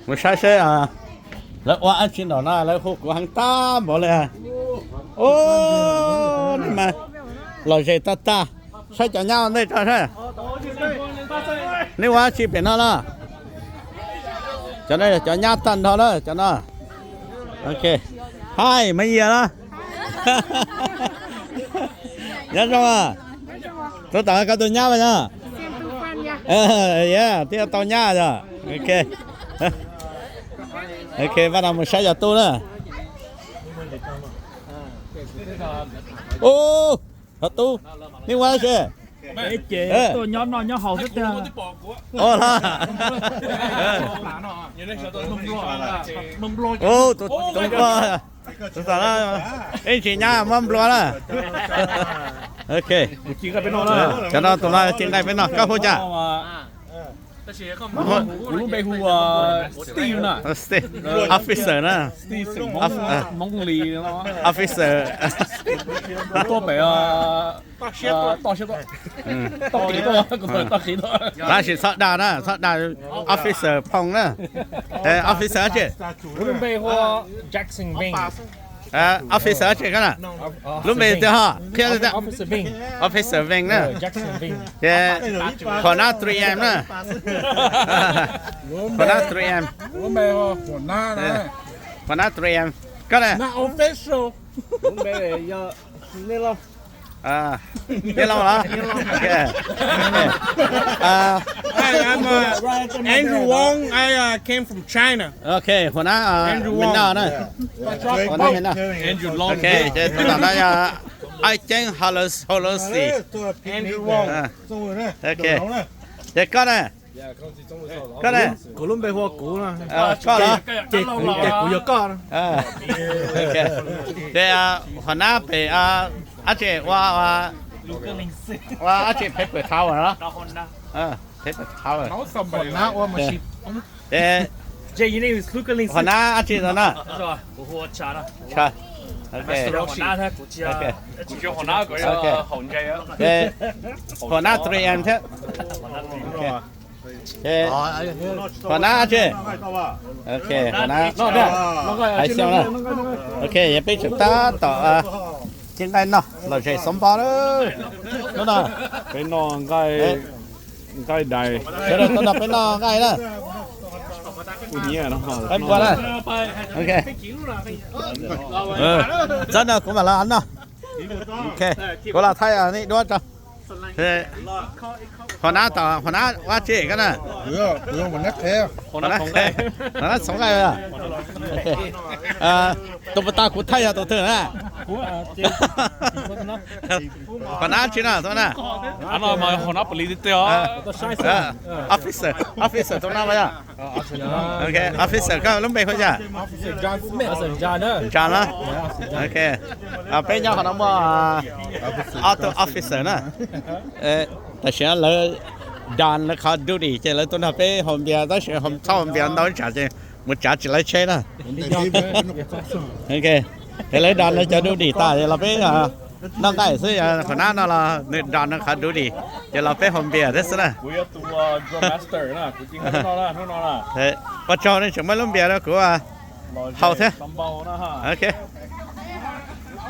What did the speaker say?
Mus saib seb lawv ua dab tsi nraum no, lawv hu kuv heev tag npaum li. Ub, nej mas lom zem tag tag. Saib cov nyab ua ntej tso saib. Nej ua dab tsi pem no na? Cov no yog cov nyab tag nrho na cov no. Ok. Hi, Maiv Yias na. Nyob zoo. Tus tom koj tus nyab mas yog? Thiaj tau nyab yog. Ok. Ok, pab no mus saib cov tub na. Ub, cov tub, nej ua dab tsi? Ces tuaj nyob noj nyob haus xwb tiag. Ub, tus nplua, tus tom no ib ntsis nyab muab nplua na. Ok. Cov no tus no ci nqaij peb noj, koj hu cas? Kuv lub npe hu Steve na. Steve. Officer na. Steve Hmoob Li. Officer. Kuv tuaj pem toj siab, toj qis tuaj, kuv pem toj qis tuaj. Tab sis txhob dag na, txhob dag Officer Phoo na. Officer dab tsi? Kuv lub npe hu Jackson Ving. Officer dab tsi koj na? Lub npe tiag ho, qhia tiag. Officer Ving na. Ces Huas Nab three M na. Huas Nab three M. Huas Nab three M. Koj na? Neb Lauj los? Ok. I am uh, Andrew Wong. I uh, came from China. Ok, Huas Nab Andrew Wong. Huas Nab Hmoob Nab. Andrew Long. Ok, ces tus tom no yog Aib Ceeb Holosi. Andrew Wong. Ok. Ces koj na? Koj na? Kuv lub npe hu ua Kuv no. Koj los? Ces kuv yog koj. Ces Huas Nab pem dab tsi ua, ua dab tsi, Paper Tower los? Paper Tower. Ces Huas Nab dab tsi no na? Ok. Ces Huas Nab three M thiab. Huas Nab dab tsi? Ok, Huas Nab. Hais xyoo na. Ok, yog peb tseem tab tom ci nqaij noj lom zem xov npo lawm. Hnub no peb noj nqaij, nqaij dais. Sawv daws tuaj nrog peb noj nqaij na. Peb npua na. Ok. Txhob noj kuv mam los noj. Ok, kuv los thaij nej duab tso. Huas Nab tom, Huas Nab ua dab tsi koj na? Huas Nab txhoov nqaij. Tus puas tau kuv thaij yog tus twg na? Huas Nab tsi no tus na? Officer, officer tus no mas yog. Ok, officer koj lub npe hu cas? John na. Ok. Peb nyob qhov no muaj ob tug officer na. Tam sim no lawv done lawv qhov duty ces lawv tuaj nrog peb haus npias, tab sis txhob haus npias ntau tsam ces mus tsav tsis lawv tsheb na. Ok. Es lawv done lawv cov duty tas es los peb noj nqaij xwb, Huas Nab no los nws done nws qhov duty ces los peb haus npias thiab xwb na. Ua tsaug nej tseem muab lub npias rau kuv haus thiab. Ok.